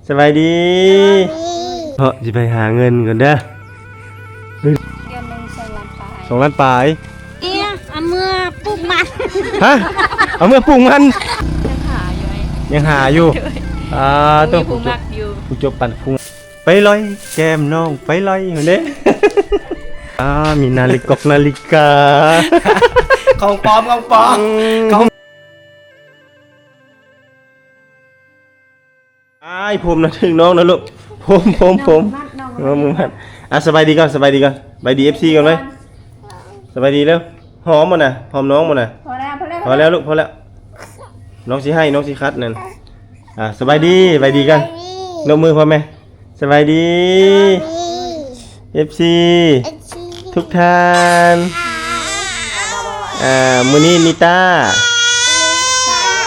ສະບາຍດີ. ສະບາຍດີ. ເພາະຊິໄປຫາເງິນກ່ອນເດີ. ເດືອນໜຶ່ງສອງລ້ານປາຍ. ສອງລ້ານປາຍ? ເອີຍ ເອົາເມືອປູກມັນ. ຮະ? ເອົາເມືອປູກມັນ? ຍັງຫາຢູ່. ຍັງຫາຢູ່. ໂດຍ. ອ່າ ຕ້ອງຜູ້ຈົບ ຜູ້ຈົບປັນພຸງ. ໄປລອຍແກ້ມນ້ອງໄປລອຍພຸ້ນເດ້. ອ່າ ມີນາລິກອກນາລິກາ. ຂອງປອມ ຂອງປອມ. ອືມ ຂອງ ອ້າຍ ຜົມນະ ຖືກນ້ອງນະລູກ. ຜົມ ຜົມ ຜົມ ນ້ອງມັດ ນ້ອງມັດ. ນ້ອງມັດ. ອ່ະ ສະບາຍດີກ່ອນ ສະບາຍດີກ່ອນ. ສະບາຍດີ ເອັຟຊີ ກ່ອນໄວ້. ສະບາຍດີແລ້ວ. ຫອມມັນນະ ຫອມນ້ອງມັນນະ. ພໍແລ້ວ ພໍແລ້ວ ພໍແລ້ວລູກ ພໍແລ້ວ. ນ້ອງຊິໄຫ້ ນ້ອງຊິຄັດນັ້ນ. ອ່າ ສະບາຍດີ ສະບາຍດີກ່ອນ. ສະບາຍດີ. ຍົກມືພ້ອມແມ່. ສະບາຍດີ ສະບາຍດີ ເອັຟຊີ ເອັຟຊີ ທຸກທ່ານ. ອ່າ ມື້ນີ້ນິຕາ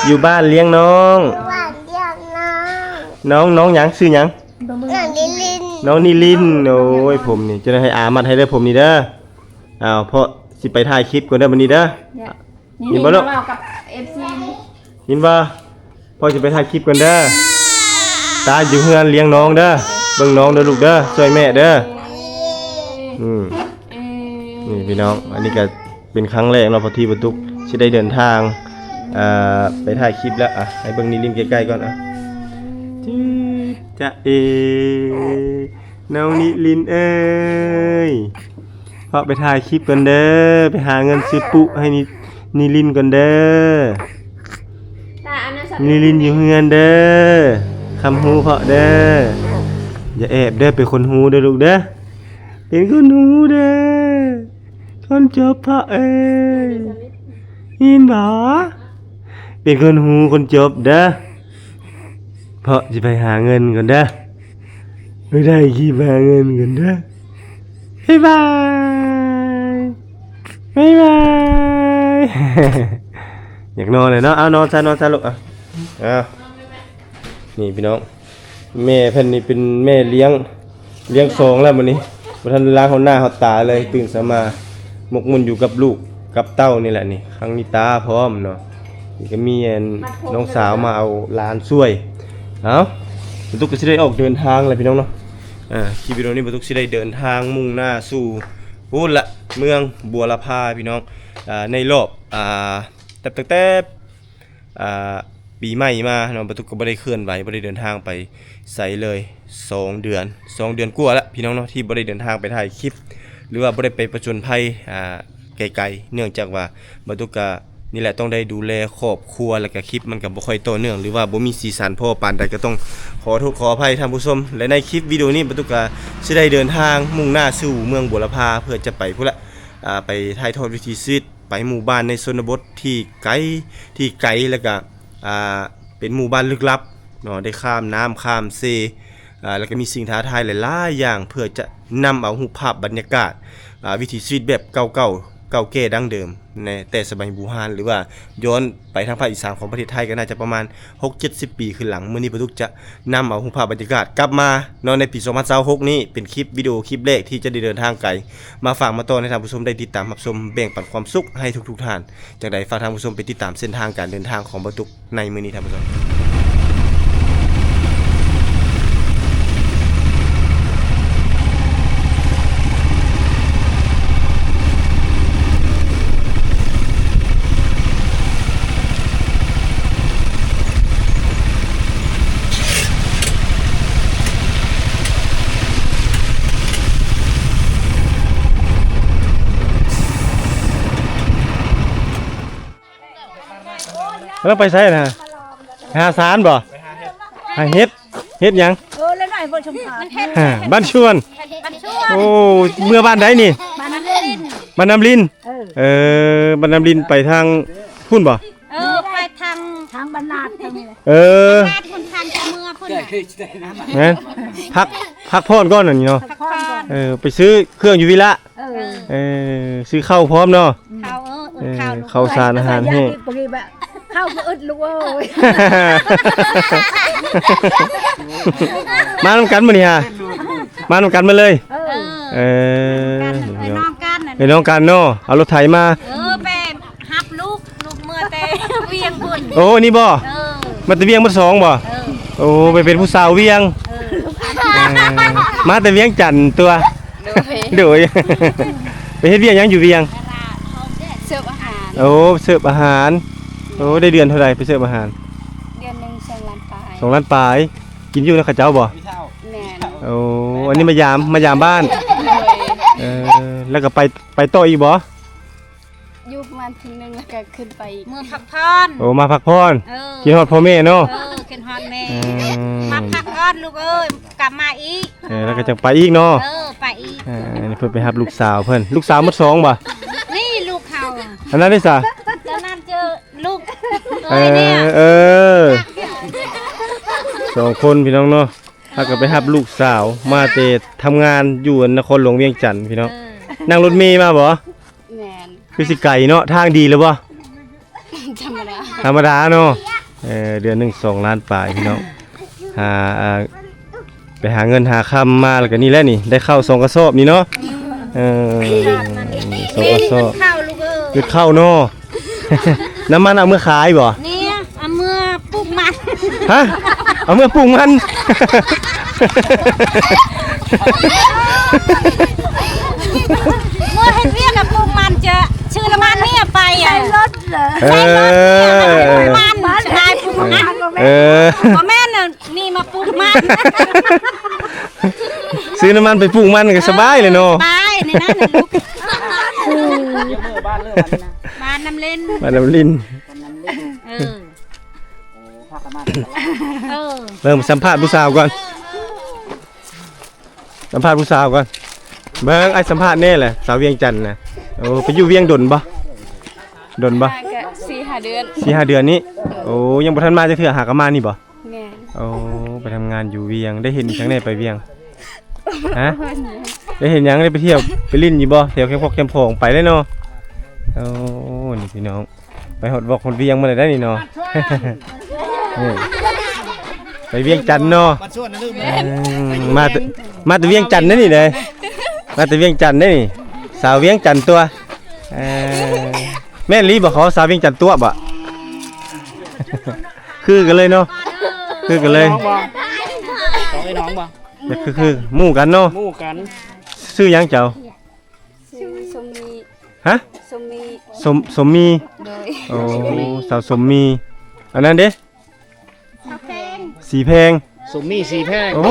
ຢູ່ບ້ານລ້ຽງນ້ອງ. ຢູ່ບ້ານລ້ຽງນ້ອງ. ນ້ອງ ນ້ອງຫຍັງ? ຊື່ຫຍັງ? ນ້ອງນິລິນ. ນ້ອງນິລິນ. ໂອ້ຍ ຜົມນີ້ຈະໄດ້ໃຫ້ອາມັດໃຫ້ເດີ ຜົມນີ້ເດີ. ອ້າວ ເພາະຊິໄປຖ່າຍຄລິບກ່ອນເດີ ບັດນີ້ເດີ. ຍິນບໍ່ລູກ? ຍິນບໍ່? ພໍ່ຊິໄປຖ່າຍຄລິບກ່ອນເດີ. ຕາຢູ່ເຮືອນລ້ຽງນ້ອງເດີ. ເບິ່ງນ້ອງເດີລູກເດີ. ຊ່ວຍແມ່ເດີ. ອືມ ນີ້ພີ່ນ້ອງ ອັນນີ້ກະເປັນຄັ້ງແລກເນາະ ທີ່ປາຕຸກຊິໄດ້ເດີນທາງ ເອີ ໄປຖ່າຍຄລິບແລ້ວ. ອ່ະ ໃຫ້ເບິ່ງນິລິນໃກ້ໆກ່ອນ. ອ່ະ ຈະເອ ນ້ອງນິລິນເອີຍ. ເພາະໄປຖ່າຍຄລິບກ່ອນເດີ ໄປຫາເງິນຊື້ປຸໃຫ້ນິ ນິລິນກ່ອນເດີ. ນິລິນຢູ່ເຮືອນເດີ. ຄຳຮູ້ເພາະເດີ. ຢ່າແອບເດີ ເປັນຄົນຮູ້ເດີລູກເດີ. ເປັນຄົນຮູ້ເດີ. ຄົນຈົບເພາະເອີຍ. ຍິນບໍ່? ເປັນຄົນຮູ້ຄົນຈົບເດີ. ເພາະຊິໄປຫາເງິນກ່ອນເດີ. ໄປໄດ້ຂີ່ບຫາເງິນກັນເດີ. ບາຍບາຍ ບາຍບາຍ. ຢາກນອນແລ້ວເນາະ. ເອົາ ນອນຊະ ນອນຊະລູກ. ເອົາ ເອົາ ນີ້ພີ່ນ້ອງ ແມ່ເພິ່ນນີ້ເປັນແມ່ລ້ຽງ ລ້ຽງສອງແລ້ວມື້ນີ້. ບໍ່ທັນລ້າງເຂົ້າໜ້າເຂົ້າຕາເລີຍ. ຕື່ນເຊົ້າມາໝົກໝຸ່ນຢູ່ກັບລູກກັບເຕົ້ານີ້ແຫຼະນີ້. ຄັ້ງນີ້ຕາພ້ອມເນາະ. ນີ້ກະມີອັນ ນ້ອງສາວມາເອົາຫຼານຊ່ວຍ. ເອົາ ປາຕຸກກະຊິໄດ້ອອກເດີນທາງແລ້ວພີ່ນ້ອງເນາະ. ອ່າ ຄລິບວິດີໂອນີ້ປາຕຸກຊິໄດ້ເດີນທາງມຸ່ງໜ້າສູ່ພຸ້ນລະ ເມືອງບົວລະພາພີ່ນ້ອງ. ອ່າ ໃນລອບ ອ່າ ແຕ່ ຕັ້ງແຕ່ ອ່າ ປີໃໝ່ມາເນາະ ປາຕຸກກະບໍ່ໄດ້ເຄື່ອນໄຫວ ບໍ່ໄດ້ເດີນທາງໄປໃສເລີຍ ສອງເດືອນ ສອງເດືອນກວ່າລະພີ່ນ້ອງເນາະ ທີ່ບໍ່ໄດ້ເດີນທາງໄປຖ່າຍຄລິບ ຫຼືວ່າບໍ່ໄດ້ໄປປະຈົນໄພ ອ່າ ໄກໆ ເນື່ອງຈາກວ່າປາຕຸກກະ ນີ້ແຫຼະ ຕ້ອງໄດ້ດູແລຄອບຄົວ ແລ້ວກະຄລິບມັນກະບໍ່ຄ່ອຍຕໍ່ເນື່ອງ ຫຼືວ່າບໍ່ມີສີສັນພໍປານໃດ ກະຕ້ອງຂໍໂທດຂໍອະໄພທ່ານຜູ້ຊົມ. ແລະ ໃນຄລິບວິດີໂອນີ້ ປາຕຸກກະຊິໄດ້ເດີນທາງມຸ່ງໜ້າສູ່ເມືອງບົວລະພາ ເພື່ອຈະໄປພຸ້ນລະ ອ່າ ໄປຖ່າຍທອດວິຖີຊີວິດ ໄປໝູ່ບ້ານໃນຊົນນະບົດທີ່ໄກ ທີ່ໄກ ແລ້ວກະ ອ່າ ເປັນໝູ່ບ້ານລຶກລັບເນາະ ໄດ້ຂ້າມນ້ຳຂ້າມເຊ ອ່າ ແລ້ວກະມີສິ່ງທ້າທາຍຫຼາຍໆຢ່າງ ເພື່ອຈະນຳເອົາຮູບພາບບັນຍາກາດ ອ່າ ວິຖີຊີວິດແບບເກົ່າໆ ເກົ່າແກ່ດັ້ງເດີມ ໃນແຕ່ສະໄໝບູຮານ ຫຼືວ່າຍ້ອນໄປທາງພາກອີສານຂອງປະເທດໄທ ກະໜ້າຈະປະມານຫົກເຈັດສິບປີຂຶ້ນຫຼັງ. ມື້ນີ້ປາຕຸກຈະ ນຳເອົາຮູບພາບບັນຍາກາດກັບມາເນາະ ໃນປີສອງພັນຊາວຫົກນີ້ ເປັນຄລິບວິດີໂອຄລິບແລກທີ່ຈະໄດ້ເດີນທາງໄກ ມາຝາກມາຕ້ອນໃຫ້ທ່ານຜູ້ຊົມໄດ້ຕິດຕາມຮັບຊົມ ແບ່ງປັນຄວາມສຸກໃຫ້ທຸກໆທ່ານ. ຈັ່ງໃດຝາກທ່ານຜູ້ຊົມໄປຕິດຕາມເສັ້ນທາງການເດີນທາງຂອງປາຕຸກໃນມື້ນີ້ທ່ານຜູ້ຊົມ. ກຳລັງໄປໃສນະ? ໄປຫາສານບໍ່? ຫາເຫັດ. ເຫັດຫຍັງ? ເອີ ແລ້ວໜ້ອຍບໍ່ສົມພານ. ບ້ານຊວນ. ບ້ານຊວນ. ໂອ້ ເມືອບ້ານໃດນີ້? ບ້ານນ້ຳລິນ. ບ້ານນ້ຳລິນ. ເອີ ເອີ ບ້ານນ້ຳລິນໄປທາງພຸ້ນບໍ່? ເອີ ໄປທາງ ທາງບ້ານລາດທາງນີ້ແຫຼະ. ເອີ ບ້ານລາດພຸ້ນ ຜ່ານຈາກເມືອພຸ້ນນະ. ແມ່ນ ພັກ ພັກຜ່ອນກ່ອນອັນນີ້ເນາະ. ພັກຜ່ອນກ່ອນ. ເອີ ໄປຊື້ເຄື່ອງຢູ່ວິລະ. ເອີ ເອີ ຊື້ເຂົ້າພ້ອມເນາະ. ເຂົ້າ ເອີ ເອີ ເຂົ້າ ເຂົ້າສານອາຫານແຫ້ງ. ເຂົ້າບໍ່ອຶດລູກເອີຍ. ມານຳກັນມື້ນີ້ຫາ ມານຳກັນໝົດເລີຍ. ເອີ ເອີ ເອີ ນ້ອງກັນ ເອີ ນ້ອງກັນເນາະ ເອົາລົດໄຖມາ. ເອີ ໄປຮັບລູກ ລູກເມືອແຕ່ວຽງພຸ້ນ. ໂອ້ ນີ້ບໍ່? ເອີ ມາແຕ່ວຽງໝົດສອງບໍ່? ເອີ ໂອ້ ໄປເປັນຜູ້ສາວວຽງ. ເອີ ເອີ ມາແຕ່ວຽງຈັນຕົວະ. ໂດຍ ໂດຍ. ໄປເຮັດວຽກຫຍັງຢູ່ວຽງ? ເສີບອາຫານ. ໂອ້ ເສີບອາຫານ. ໂອ້ ໄດ້ເດືອນເທົ່າໃດໄປເສີບອາຫານ? ເດືອນໜຶ່ງສອງລ້ານປາຍ. ສອງລ້ານປາຍ. ກິນຢູ່ນຳເຂົາເຈົ້າບໍ່? ແມ່ນ. ໂອ້ ອັນນີ້ມາຢາມ ມາຢາມບ້ານ. ໂດຍ. ເອີ ແລ້ວກໍໄປ ໄປຕໍ່ອີກບໍ່? ຢູ່ປະມານເທື່ອໜຶ່ງ ແລ້ວກໍຂຶ້ນໄປອີກ. ເມືອພັກຜ່ອນ. ໂອ້ ມາພັກຜ່ອນ. ເອີ ຄິດຮອດພໍ່ແມ່ເນາະ. ເອີ ຄິດຮອດແມ່. ອືມ ມາພັກຜ່ອນລູກເອີຍ ກັບມາອີກ. ເອີ ແລ້ວກໍຈະໄປອີກເນາະ. ເອີ ໄປອີກ. ເອີ ອັນນີ້ເພິ່ນໄປຮັບລູກສາວເພິ່ນ. ລູກສາວໝົດສອງບໍ່? ນີ້ລູກເຮົາ. ອັນນັ້ນເດຊະ? ອັນນັ້ນເຈີລູກເອີຍເນຍ. ເອີ ສອງຄົນພີ່ນ້ອງເນາະ. ພາກັນໄປຮັບລູກສາວມາແຕ່ທຳງານຢູ່ນະຄອນຫຼວງວຽງຈັນພີ່ນ້ອງ. ເອີ ນັ່ງລົດເມມາບໍ່? ແມ່ນ. ຄືຊິໄກເນາະ. ທາງດີແລ້ວບໍ່? ທຳມະດາ ທຳມະດາເນາະ. ເອີ ເດືອນໜຶ່ງສອງລ້ານປາຍພີ່ນ້ອງ. ຫາ ອ່າ ໄປຫາເງິນຫາຄຳມາ ແລ້ວກໍນີ້ແຫຼະນີ້ ໄດ້ເຂົ້າສອງກະສອບນີ້ເນາະ. ເອີ ສອງກະສອບ. ເຂົ້າລູກເອີຍ ຢຸດເຂົ້າເນາະ. ນ້ຳມັນເອົາເມືອຂາຍບໍ່? ນີ້ ເອົາເມືອປູກມັນ. ຮະ? ເອົາເມືອປູກມັນ? ເມືອເຮັດວຽກນະປູກມັນ ຈະຊື້ນ້ຳມັນນີ້ໄປ ໃສ່ລົດເລີຍ. ເອີ ໃສ່ລົດນີ້ ປູກມັນ ຂາຍປູກມັນ. ເອີ ບໍ່ແມ່ນນະ ນີ້ມາປູກມັນ. ຊື້ນ້ຳມັນໄປປູກມັນກໍສະບາຍເລີຍເນາະ. ເອີ ສະບາຍນີ້ນະລູກ. ບ້ານນ້ຳລິນ ບ້ານນ້ຳລິນ. ເອີ ໂອ້ ພາກັນມາ. ເອີ ເບິ່ງ ສຳພາດຜູ້ສາວກ່ອນ ສຳພາດຜູ້ສາວກ່ອນ. ເບິ່ງ ອ້າຍສຳພາດແດ່ແຫຼະ ສາວວຽງຈັນນະ. ໂອ້ ໄປຢູ່ວຽງດົນບໍ່? ດົນບໍ່? ມາກະສີ່ຫ້າເດືອນ. ສີ່ຫ້າເດືອນນີ້. ໂອ້ ຍັງບໍ່ທັນມາຈັກເທື່ອ ຫາກໍມານີ້ບໍ່? ແມ່ນ. ໂອ້ ໄປທຳງານຢູ່ວຽງ. ໄດ້ເຮັດອີ່ຫຍັງແດ່ໄປວຽງ? ຮະ? ໄດ້ເຮັດຫຍັງ? ໄດ້ໄປທ່ຽວໄປຫຼິ້ນຢູ່ບໍ່? ແຖວແຄມຄອກແຄມຂອງໄປແລ້ວເນາະ. ໂອ້ ນີ້ພີ່ນ້ອງ ໄປຮອດວອກຮອດວຽງມາແລ້ວໄດ໋ນີ້ເນາະ. ນີ້ ໄປວຽງຈັນເນາະ. ອືມ ມາແຕ່ ມາແຕ່ວຽງຈັນເດ້ນີ້ເດ້ ມາແຕ່ວຽງຈັນເດ້ນີ້ ສາວວຽງຈັນຕົວະ. ເອີ ແມ່ນອີ່ຫຼີບໍ່? ເຂົາສາວວຽງຈັນຕົວະບໍ່? ຄືກັນເລີຍເນາະ ຄືກັນເລີຍ. ນ້ອງບໍ່? ສອງໄອ້ນ້ອງບໍ່? ຢາກຄື ຄືໝູ່ກັນເນາະ ໝູ່ກັນ. ຊື່ຫຍັງເຈົ້າ? ຊື່ສົມມີ. ຮະ? ສົມມີ. ສົມ ສົມມີ. ໂດຍ. ໂອ້ ສາວສົມມີ. ອັນນັ້ນເດ້? ສາວແພງ ສີແພງ. ສົມມີສີແພງ. ໂອ້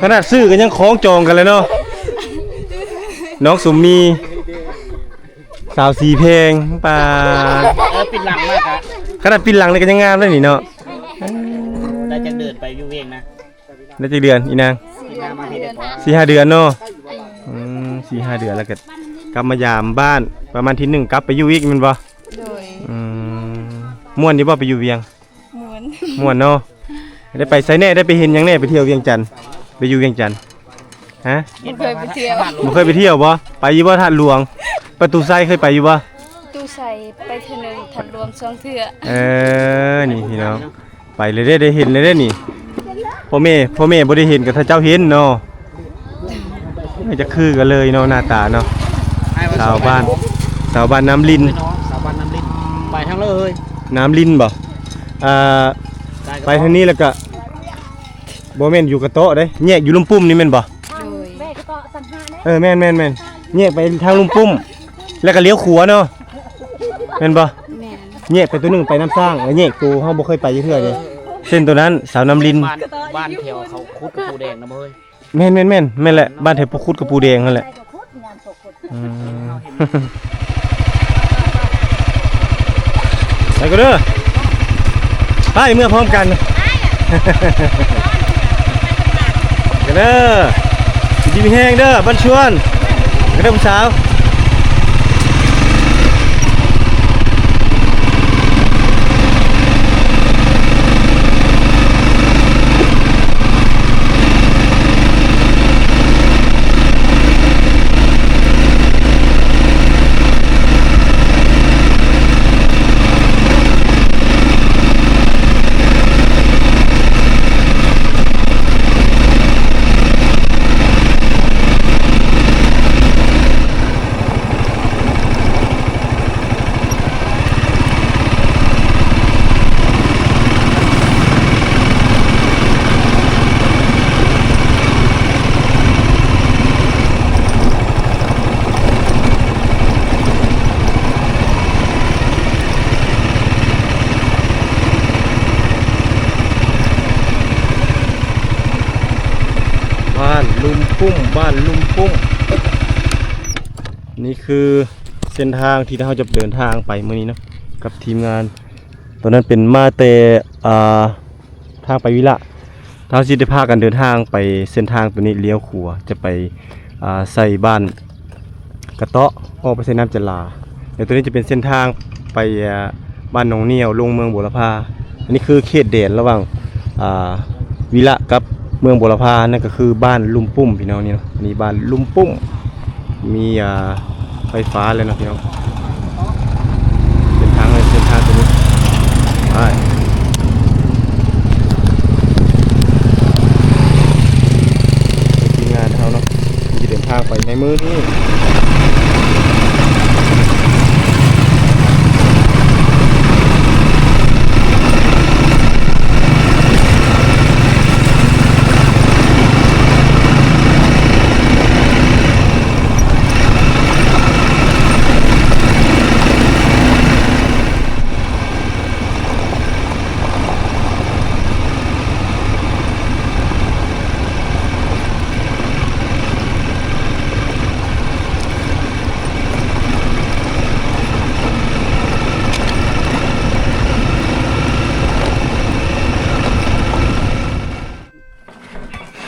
ຂະໜາດຊື່ກໍຍັງຄ່ອງຈອງກັນແລ້ວເນາະ. ນ້ອງສົມມີ ສາວສີແພງ. ປາດ ເອີ ປິ່ນຫຼັງມາກະ ຂະໜາດປິ່ນຫຼັງນີ້ກໍຍັງງາມເດ້ນີ້ເນາະ. ໄດ້ຈັກເດືອນໄປຢູ່ວຽງນະ? ໄດ້ຈັກເດືອນອີນາງ? ສີ່ຫ້າເດືອນ. ສີ່ຫ້າເດືອນເນາະ. ອືມ ສີ່ຫ້າເດືອນ ແລ້ວກໍກັບມາຢາມບ້ານ ປະມານທີໜຶ່ງກັບໄປຢູ່ອີກແມ່ນບໍ່? ໂດຍ. ອືມ ມ່ວນຢູ່ບໍ່ໄປຢູ່ວຽງ? ມ່ວນ ມ່ວນເນາະ. ໄດ້ໄປໃສແດ່? ໄດ້ໄປເຫັນຫຍັງແດ່? ໄປທ່ຽວວຽງຈັນ ໄປຢູ່ວຽງຈັນ. ຮະ? ບໍ່ເຄີຍໄປທ່ຽວ. ບໍ່ເຄີຍໄປທ່ຽວບໍ່? ໄປຢູ່ບໍ່ທາດຫຼວງ? ປະຕູໄຊເຄີຍໄປຢູ່ບໍ່? ປະຕູໄຊໄປເທື່ອໜຶ່ງ ທາດຫຼວງສອງເທື່ອ. ເອີ ນີ້ພີ່ນ້ອງ ໄປເລີຍເດ້ ໄດ້ເຫັນເລີຍເດ້ນີ້. ພໍ່ແມ່ ພໍ່ແມ່ບໍ່ໄດ້ເຫັນກໍຖ້າເຈົ້າເຫັນເນາະ. ຈະຄືກັນເລີຍເນາະ ໜ້າຕາເນາະ. ຊາວບ້ານ ຊາວບ້ານນ້ຳລິນ. ຊາວບ້ານນ້ຳລິນ ໄປທາງເລີຍ ນ້ຳລິນບໍ່? ອ່າ ໄປທາງນີ້ແລ້ວກະ ບໍ່ແມ່ນຢູ່ກະເຕາະເດ້ ແຍກຢູ່ລຸ່ມປຸ່ມນີ້ແມ່ນບໍ່? ໂດຍ. ເອີ ແມ່ນໆໆ ແຍກໄປທາງລຸ່ມປຸ້ມ ແລ້ວກໍລ້ຽວຂວາເນາະ ແມ່ນບໍ່? ແມ່ນ. ແຍກໄປໂຕໜຶ່ງໄປນ້ຳສ້າງ ແລ້ວແຍກໂຕເຮົາບໍ່ເຄີຍໄປຈັກເທື່ອເດ້ ເອີ ເສັ້ນໂຕນັ້ນ ສາວນ້ຳລິນ. ບ້ານ ບ້ານແຖວເຂົາຂຸດກະປູແດງນະບໍ່ເຮີ້ຍ? ແມ່ນໆໆ ແມ່ນແຫຼະ ບ້ານແຖວພູຂຸດກະປູແດງຫັ້ນແຫຼະ. ອືມ ໄປກ່ອນເດີ ໄປເມືອພ້ອມກັນ ໄປເດີ ຢູ່ດີມີແຮງເດີ ບ້ານຊວນ ໄປເດີຜູ້ສາວ. ລຸ່ມປຸ້ງ ບ້ານລຸ່ມປຸ້ງ. ນີ້ຄືເສັ້ນທາງທີ່ເຮົາຈະເດີນທາງໄປມື້ນີ້ເນາະ ກັບທີມງານ. ຕອນນັ້ນເປັນມາແຕ່ ອ່າ ທາງໄປວິລະ. ເຮົາຊິໄດ້ພາກັນເດີນທາງໄປເສັ້ນທາງໂຕນີ້ ລ້ຽວຂວາຈະໄປ ອ່າ ໃສ່ບ້ານກະເຕາະ ອອກໄປໃສ່ນ້ຳຈະລາ. ແລ້ວໂຕນີ້ຈະເປັນເສັ້ນທາງໄປ ອ່າ ບ້ານໜອງໜ້ຽວ ລົງເມືອງບົວລະພາ. ອັນນີ້ຄືເຂດແດນລະຫວ່າງ ອ່າ ວິລະກັບເມືອງບົວລະພາ ນັ້ນກໍຄືບ້ານລຸ່ມປຸ້ມ ພີ່ນ້ອງ ນີ້ເນາະ. ອັນນີ້ບ້ານລຸ່ມປຸ້ມ ມີ ອ່າ ໄຟຟ້າແລ້ວເນາະ ພີ່ນ້ອງ. ເສັ້ນທາງເລີຍ ເສັ້ນທາງໂຕນີ້ ໄປ ທີມງານເຮົາເນາະ ທີ່ຈະເດີນທາງໄປໃນມື້ນີ້.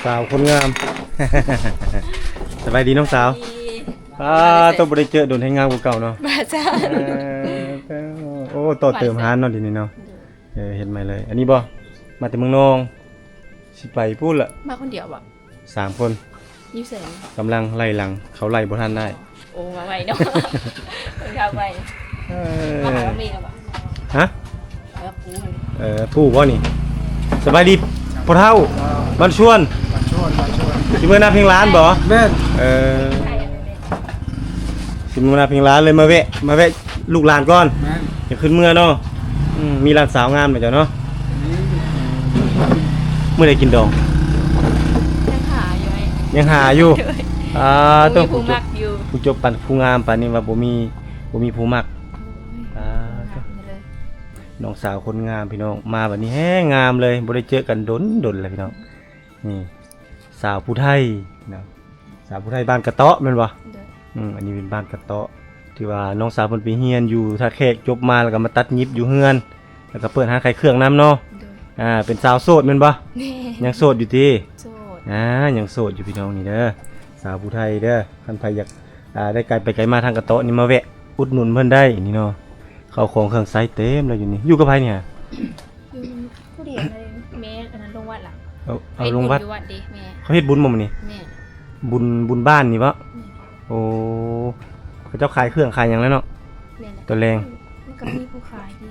ສາວຄົນງາມ ສະບາຍດີນ້ອງສາວ. ດີ ອ່າ ໂຕບໍ່ໄດ້ເຈີດົນ ແຮງງາມກວ່າເກົ່າເນາະ. ມາຈ້າ ເອີ ໂອ້ ຕໍ່ເຕີມຮ້ານເນາະ ດຽວນີ້ເນາະ. ເອີ ເຮັດໃໝ່ເລີຍ. ອັນນີ້ບໍ່ ມາແຕ່ເມືອງນອງ ຊິໄປພຸ້ນລະ. ມາຄົນດຽວບໍ່? ສາມຄົນ. ຢູ່ໃສ? ກຳລັງໄລ່ຫຼັງ ເຂົາໄລ່ບໍ່ທັນອ້າຍ. ໂອ້ ມາໄວເນາະ ເພິ່ນເຂົ້າໄວ. ເອີ ມາຫານ້ອງເມແລ້ວບໍ່? ຮະ? ເອີ ປູ່ຫັ້ນ ເອີ ປູ່ບໍ່ນີ້? ສະບາຍດີພໍ່ເຖົ້າ ບ້ານຊວນ ບ້ານຊວນ ບ້ານຊວນ. ຊິເມືອນາເພັງຫຼານບໍ່? ແມ່ນ. ເອີ ຊິເມືອນາເພັງຫຼານເລີຍ ມາແວະ ມາແວະລູກຫຼານກ່ອນ. ແມ່ນ. ຢາກຂຶ້ນເມືອເນາະ. ອືມ ມີຫຼານສາວງາມແລ້ວເຈົ້າເນາະ. ອືມ ມື້ໃດກິນດອງ? ຍັງຫາຢູ່ ຍັງຫາຢູ່. ໂດຍ ອ່າ ບໍ່ມີຜູ້ມັກຢູ່ ຜູ້ຈົບປານ ຜູ້ງາມປານນີ້ວ່າບໍ່ມີ ບໍ່ມີຜູ້ມັກ. ໂອ້ຍ ອ່າ ງາມເລີຍ ນ້ອງສາວຄົນງາມ ພີ່ນ້ອງ. ມາບັດນີ້ແຮງງາມເລີຍ ບໍ່ໄດ້ເຈີກັນດົນໆແລ້ວ ພີ່ນ້ອງ. ນີ້ ສາວຜູ້ໄທນະ ສາວຜູ້ໄທບ້ານກະເຕາະແມ່ນບໍ່? ໂດຍ. ອືມ ອັນນີ້ເປັນບ້ານກະເຕາະ ທີ່ວ່ານ້ອງສາວເພິ່ນໄປຮຽນຢູ່ທ່າແຂກ ຈົບມາແລ້ວກໍມາຕັດຫຍິບຢູ່ເຮືອນ ແລ້ວກໍເປີດຮ້ານຂາຍເຄື່ອງນຳເນາະ. ໂດຍ. ອ່າ ເປັນສາວໂສດແມ່ນບໍ່? ແມ່ນ. ຍັງໂສດຢູ່ຕິ? ໂສດ. ອ່າ ຍັງໂສດຢູ່ ພີ່ນ້ອງ. ນີ້ເດີ ສາວຜູ້ໄທເດີ ຄັນໃຜຢາກ ອ່າ ໄດ້ໄກໄປໄກມາທາງກະເຕາະນີ້ ມາແວະອຸດໜູນເພິ່ນໄດ້ນີ້ເນາະ. ເຂົ້າຂອງເຄື່ອງໃຊ້ເຕັມເລີຍຢູ່ນີ້. ຢູ່ກັບໃຜນີ້? ຢູ່ຜູ້ດຽວເລີຍ. ແມ່ອັນນັ້ນລົງວັດລະ. ເອົາ ເອົາລົງວັດ. ເຮັດບຸນຢູ່ວັດເດ້ແມ່. ເຂົາເຮັດບຸນບໍ່ມື້ນີ້? ແມ່. ບຸນ ບຸນບ້ານນີ້ບໍ່? ແມ່. ໂອ້ ເຂົາເຈົ້າຂາຍເຄື່ອງຂາຍຫຍັງແລ້ວເນາະ. ແມ່ນແຫຼະ ຕອນແລງ. ມັນກໍມີຜູ້ຂາຍດີ.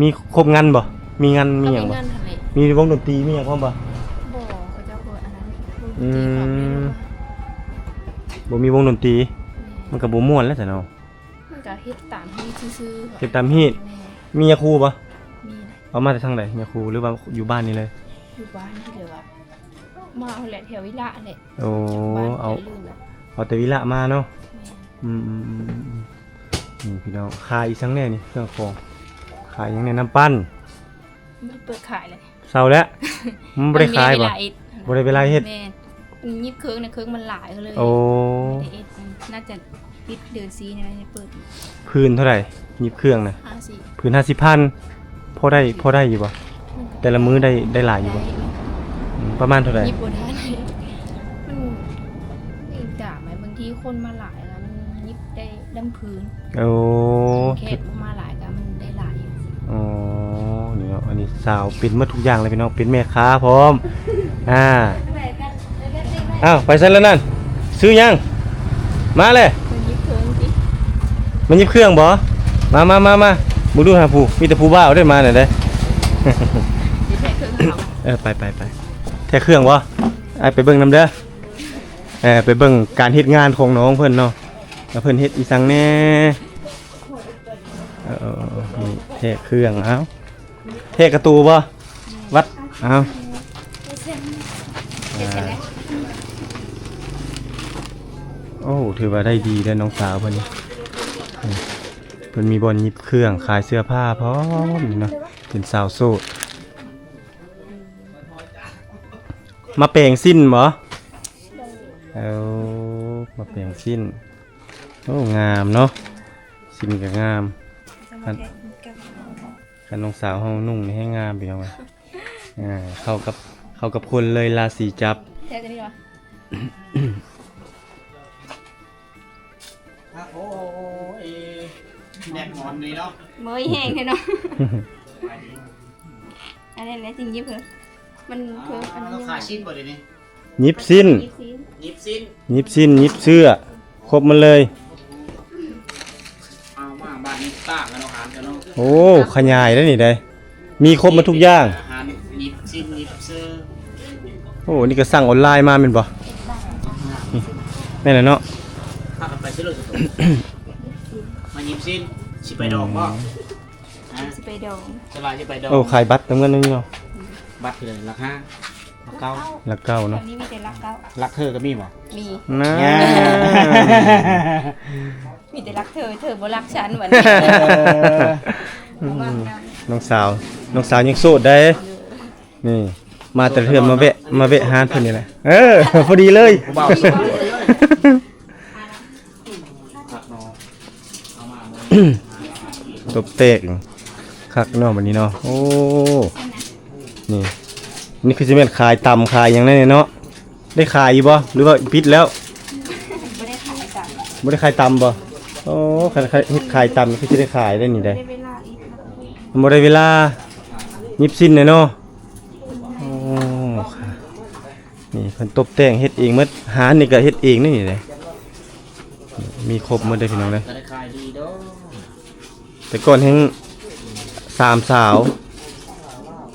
ມີຄົບງານບໍ່? ມີງານມີຫຍັງບໍ່? ມີວງດົນຕີມີຫຍັງພ້ອມບໍ່? ບໍ່ ເຂົາເຈົ້າບໍ່ອັນນັ້ນ. ອືມ ບໍ່ມີວົງດົນຕີ. ແມ່ນ. ມັນກໍບໍ່ມ່ວນແລ້ວຊັ້ນເນາະ. ມັນກະເຮັດຕາມຮີດຊື່ໆ. ເຮັດຕາມຮີດ. ແມ່ນ. ມີຍາຄູບໍ່? ມີນະ. ເອົາມາແຕ່ທາງໃດ ຍາຄູ ຫຼືວ່າຢູ່ບ້ານນີ້ເລີຍ? ຢູ່ບ້ານນີ້ເລີຍວ່າ ມາເອົາແຫຼະ ແຖວວິລະແຫຼະ. ໂອ້ ເອົາ ເອົາແຕ່ວິລະມາເນາະ. ແມ່ນ. ອືມໆໆໆ ນີ້ພີ່ນ້ອງ ຂາຍອີ່ສັງແດ່ນີ້ ເຄື່ອງຂອງ ຂາຍຫຍັງແດ່? ນ້ຳປັ່ນ. ບໍ່ໄດ້ເປີດຂາຍເລີຍ. ເຊົາແລ້ວ. ມັນບໍ່ໄດ້ຂາຍບໍ່? ມັນມີເວລາເຮັດ. ບໍ່ໄດ້ເວລາເຮັດ. ແມ່ນ. ມັນຫຍິບເຄື່ອງນະ ເຄື່ອງມັນຫຼາຍເລີຍ. ໂອ້ ບໍ່ໄດ້ເຮັດ. ອືມ ໜ້າຈະປິດເດືອນສີ່ນີ້ແຫຼະ ຈະເປີດ. ພື້ນເທົ່າໃດ? ຫຍິບເຄື່ອງນະ. ຫ້າສິບ. ພື້ນຫ້າສິບພັນ. ພໍໄດ້ ພໍໄດ້ຢູ່ບໍ່? ມັນກໍ ແຕ່ລະມື້ໄດ້ ໄດ້ຫຼາຍຢູ່ບໍ່? ໄດ້. ອືມ ປະມານເທົ່າໃດ? ຫຍິບບໍ່ໄດ້. ມັນອີກຢ່າງ ບາງທີຄົນມາຫຼາຍ ແລ້ວມັນຫຍິບໄດ້ ດຳພື້ນ. ໂອ້ ແຂກບໍ່ມາຫຼາຍກໍມັນໄດ້ຫຼາຍຢູ່. ອໍ ນີ້ເນາະ ອັນນີ້ສາວເປັນໝົດທຸກຢ່າງເລີຍພີ່ນ້ອງ ເປັນແມ່ຄ້າພ້ອມ. ອ່າ ອ້າວ ໄປໃສແລ້ວນັ້ນ? ຊື້ຫຍັງ? ມາແລ້ວ. ມັນຫຍິບເຄື່ອງຕິ ມັນຫຍິບເຄື່ອງບໍ່? ມາ ມາ ມາ ມາ ເບິ່ງດູຫາຜູ້ ມີແຕ່ຜູ້ບ່າວເດ້ມານີ້ເດ້. ຊິແທະເຄື່ອງເຮົາ. ເອີ ໄປ ໄປ ໄປ ແທະເຄື່ອງບໍ່? ອ້າຍໄປເບິ່ງນຳເດີ. ເອີ ໄປເບິ່ງການເຮັດງານຂອງນ້ອງເພິ່ນເນາະ ວ່າເພິ່ນເຮັດອີ່ສັງແດ່. ເອີ ເອີ ເອີ ເອີ ນີ້ແທະເຄື່ອງ. ເອົ້າ ແທະກະຕູບໍ່? ວັດ. ເອົ້າ ອ່າ ໂອ້ ຖືວ່າໄດ້ດີເດ້ນ້ອງສາວເພິ່ນ. ເພິ່ນມີບ່ອນຫຍິບເຄື່ອງ ຂາຍເສື້ອຜ້າພ້ອມເນາະ ເປັນສາວໂສດ. ມາແປງສິ້ນບໍ່? ໂດ ສິ້ນ ໂອ້ ງາມເນາະ ສິ້ນກໍງາມ. ຄັນ ຄັນນ້ອງສາວເຮົານຸ່ງນີ້ແຮງງາມ ພີ່ນ້ອງເອີຍ. ອ່າ ເຂົ້າກັບ ເຂົ້າກັບຄົນເລີຍ ລາສີຈັບ. ແທ້ຕົວນີ້ຫວາ? ໂອ້ຍ ແດດຮ້ອນນີ້ເນາະ ເມື່ອຍແຮງແທ້ເນາະ. ອັນນັ້ນແຫຼະ ຈິງຍິບເພິ່ນ ມັນເພີ່ມອັນນັ້ນ. ຂາຍສິ້ນບໍ່ດຽວນີ້? ຍິບສິ້ນ ຍິບສິ້ນ ຍິບສິ້ນ ຍິບເສື້ອ ຄົບໝົດເລີຍ. ເອົາມາບາດນີ້ຕາກແລ້ວເນາະ ອາຫານເຈົ້າເນາະ. ໂອ້ ຂະຫຍາຍແລ້ວນີ້ໄດ໋ ມີຄົບໝົດທຸກຢ່າງ. ອາຫານຍິບສິ້ນຍິບເສື້ອ. ໂອ້ ນີ້ກໍສັ່ງອອນລາຍມາແມ່ນບໍ່? ນີ້ ແມ່ນແຫຼະເນາະ. ພາກັນໄປຊິໂລດ ມາຍິບສິ້ນ ຊິໄປດອງບໍ່? ອືມ ຮະ ຊິໄປດອງ ສະຫຼາຍຊິໄປດອງ. ໂອ້ ຂາຍບັດເຕີມເງິນນີ້ເນາະ. ບັດເທົ່າໃດ? ຫຼັກຫ້າ ຫຼັກເກົ້າ ຫຼັກເກົ້າເນາະ. ແຖວນີ້ມີແຕ່ຫຼັກເກົ້າ. ຫຼັກເທີກໍມີບໍ່? ມີ ນາ ມີແຕ່ລັກເທີ ເທີບໍ່ລັກສັນ ບັດນີ້. ເອີ ອືມ ນ້ອງສາວ ນ້ອງສາວຍັງໂສດໄດ໋. ນີ້ ມາແຕ່ລະເທື່ອມາແວະ ມາແວະຮ້ານເພິ່ນນີ້ແຫຼະ. ເອີ ພໍດີເລີຍ ຜູ້ບ່າວໂສດ. ຄັກເນາະ ເອົາມາ ຕົບແຕ່ງຄັກເນາະ ບັດນີ້ເນາະ. ໂອ້ ນີ້ ນີ້ຄືຊິແມ່ນຂາຍຕຳຂາຍຫຍັງແນວນີ້ເນາະ. ໄດ້ຂາຍຢູ່ບໍ່ ຫຼືວ່າປິດແລ້ວ? ບໍ່ໄດ້ຂາຍຕຳ ບໍ່ໄດ້ຂາຍຕຳບໍ່? ໂອ້ ຄັນ ຄັນເຮັດຂາຍຕຳຄືຊິໄດ້ຂາຍໄດ໋ນີ້ໄດ໋. ບໍ່ໄດ້ເວລາອີກ ບໍ່ໄດ້ເວລາ ຍິບສິ້ນແຫຼະເນາະ. ໂອ້ ນີ້ເພິ່ນຕົບແຕ່ງເຮັດເອງໝົດ ຮ້ານນີ້ກໍເຮັດເອງເດ້ນີ້ເດ້. ມີຄົບໝົດເດ້ພີ່ນ້ອງເດ້. ແຕ່ກ່ອນແຮ່ງສາມສາວ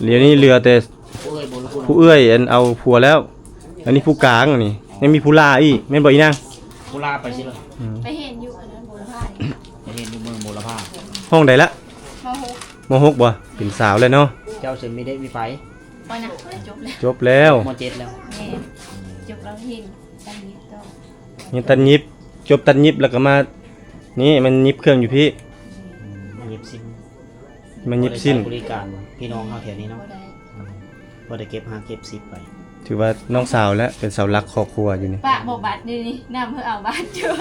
ດຽວນີ້ເຫຼືອແຕ່ຜູ້ເອື້ອຍ ອັນເອົາຜົວແລ້ວ. ອັນນີ້ຜູ້ກາງ ອັນນີ້ຍັງມີຜູ້ຫຼ້າອີກ ແມ່ນບໍ່ອີນາງ? ຜູ້ຫຼ້າໄປໃສລະ? ອືມ ໄປເຮັດຢູ່ອັນນັ້ນ ບູລະພາ ໄປເຮັດຢູ່ເມືອງບູລະພາ. ຫ້ອງໃດລະ? ມໍຫົກ ມໍຫົກບໍ່? ເປັນສາວແລ້ວເນາະ. ເຈົ້າຊິມີເດັກມີໄປ? ບໍ່ນະ ຈົບແລ້ວ ຈົບແລ້ວ ມໍເຈັດແລ້ວ. ແມ່ນ ຈົບແລ້ວຮຽນຕັດຫຍິບຕໍ່ ຮຽນຕັດຫຍິບ ຈົບຕັດຫຍິບແລ້ວກໍມາ ນີ້ ມັນຫຍິບເຄື່ອງຢູ່ພີ້. ອືມ ມາຫຍິບສິ້ນ ມາຫຍິບສິ້ນ ບໍລິການພີ່ນ້ອງເຮົາແຖວນີ້ເນາະ. ບໍ່ໄດ້ ອືມ ພໍໄດ້ເກັບຫ້າເກັບສິບໄປ. ຖືວ່ານ້ອງສາວແຫຼະ ເປັນເສົາຫຼັກຄອບຄົວຢູ່ນີ້. ປະບໍ່ບັດນີ້ ນຳເພິ່ນເອົາບັດຢູ່.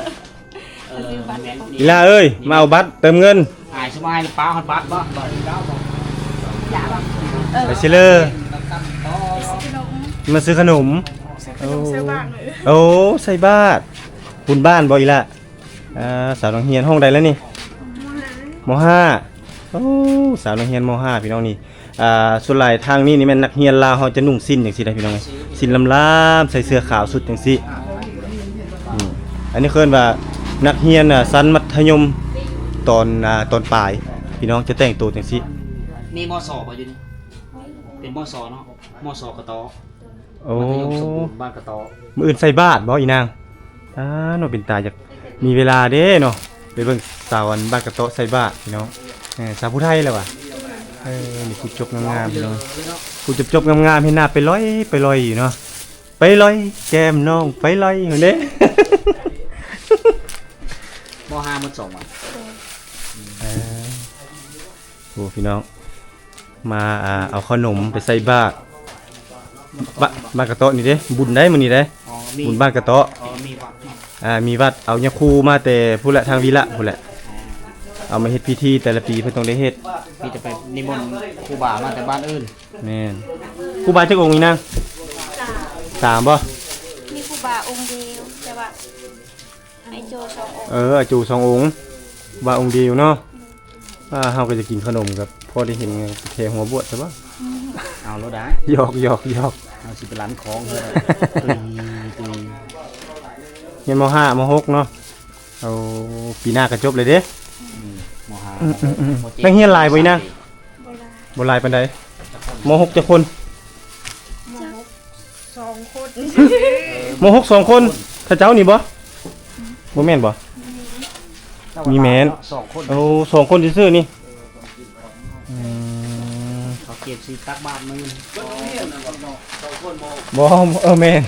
ເອີ ແມ່ນ ອີຫຼ້າເອີຍ ມາເອົາບັດເຕີມເງິນ. ອາຍສະບາຍ ປະຮອດບັດບໍ່? ໄປຊິເລີ ມາຊື້ຂະໜົມ. ໂອ້ ໃສ່ບາດ ບຸນບ້ານບໍ່ອີຫຼ້າ? ອ່າ ສາວນັກຮຽນ ຫ້ອງໃດແລ້ວນີ້? ມໍຫ້າ ໂອ້ ສາວນັກຮຽນມໍຫ້າ ພີ່ນ້ອງນີ້. ອ່າ ສ່ວນຫຼາຍທາງນີ້ນີ້ແມ່ນນັກຮຽນລາວເຮົາຈະນຸ່ງສິ້ນຈັ່ງຊີ້ນະພີ່ນ້ອງເອີຍ ສິ້ນລຳໆ ໃສ່ເສື້ອຂາວຊຸດຈັ່ງຊີ້. ອືມ ອັນນີ້ເອີ້ນວ່ານັກຮຽນ ອ່າ ຊັ້ນມັດທະຍົມຕອນ ອ່າ ຕອນປາຍ ພີ່ນ້ອງຈະແຕ່ງໂຕຈັ່ງຊີ້. ມີ ມສ ບໍ່ຢູ່ນີ້? ເປັນ ມສ ເນາະ ມສ ກະຕໍ. ໂອ້ ມັດທະຍົມສົມບູນ ບ້ານກະຕໍ. ມື້ອື່ນໃສ່ບາດບໍ່ອີນາງ? ອ່າ ເນາະ ເປັນຕາຢາກມີເວລາເດ້ເນາະ ໄປເບິ່ງສາວອັນບ້ານກະຕໍໃສ່ບາດພີ່ນ້ອງ. ເອີ ສາວຜູ້ໄທແຫຼະຫວາ. ເອີ ນີ້ຜູ້ຈົບງາມໆ ພີ່ນ້ອງ ຜູ້ຈົບໆ ງາມໆ ເຫັນໜ້າໄປລອຍ ໄປລອຍຢູ່ເນາະ ໄປລອຍແກ້ມນ້ອງໄປລອຍພຸ້ນເດ້. ມໍຫ້າໝົດສອງວັນ. ເອີ ໂອ້ ພີ່ນ້ອງ ມາ ອ່າ ເອົາເຂົ້າໜົມໄປໃສ່ບາດ ບາດ ບ້ານກະຕໍນີ້ເດ້ ບຸນໄດ໋ມື້ນີ້ເດ້. ອໍ ມີ ບຸນບ້ານກະຕໍ. ອໍ ມີວັດເນາະ. ອ່າ ມີວັດ ເອົາຍາຄູມາແຕ່ພຸ້ນແຫຼະ ທາງວິລະພຸ້ນແຫຼະ. ອໍ ເອົາມາເຮັດພິທີ ແຕ່ລະປີເພິ່ນຕ້ອງໄດ້ເຮັດ. ມີແຕ່ໄປນິມົນຄູບາມາແຕ່ບ້ານອື່ນ. ແມ່ນ. ຄູບາຈັກອົງອີນາງ? ສາມ. ສາມບໍ່? ມີຄູບາອົງດຽວ ແຕ່ວ່າ ໄອ້ໂຈສອງອົງ. ເອີ ໄອ້ໂຈສອງອົງ ບາອົງດຽວເນາະ. ອ່າ ເຮົາກໍຈະກິນຂະໜົມກັບ ພໍໄດ້ເຫັນແຄ່ຫົວບວດຊະບໍ່? ເອົາໂລດໄດ໋. ຢອກ ຢອກ ຢອກ. ເຮົາຊິໄປລັນຂອງເພິ່ນ. ຮຽນມໍຫ້າ ມໍຫົກເນາະ. ໂອ້ ປີໜ້າກໍຈົບແລ້ວເດ້. ອືມ ມໍຫ້າ ອືມ ມໍຫົກ ອືມ ມໍເຈັດ. ນັກຮຽນຫຼາຍບໍ່ອີນາງ? ບໍ່ຫຼາຍ ບໍ່ຫຼາຍປານໃດ. ມໍຫົກຈັກຄົນ? ມ. ຫົກ ສອງຄົນ. ມ. ຫົກ ສອງຄົນ ຖ້າເຈົ້ານີ້ບໍ່? ບໍ່ແມ່ນບໍ່? ມີແມ່ນ ສອງຄົນ. ໂອ້ ສອງຄົນຊື່ໆ ນີ້. ອືມ ເຂົາເກັບຊິຕັກບາດມື້. ບໍ່ ເອີ ແມ່ນ.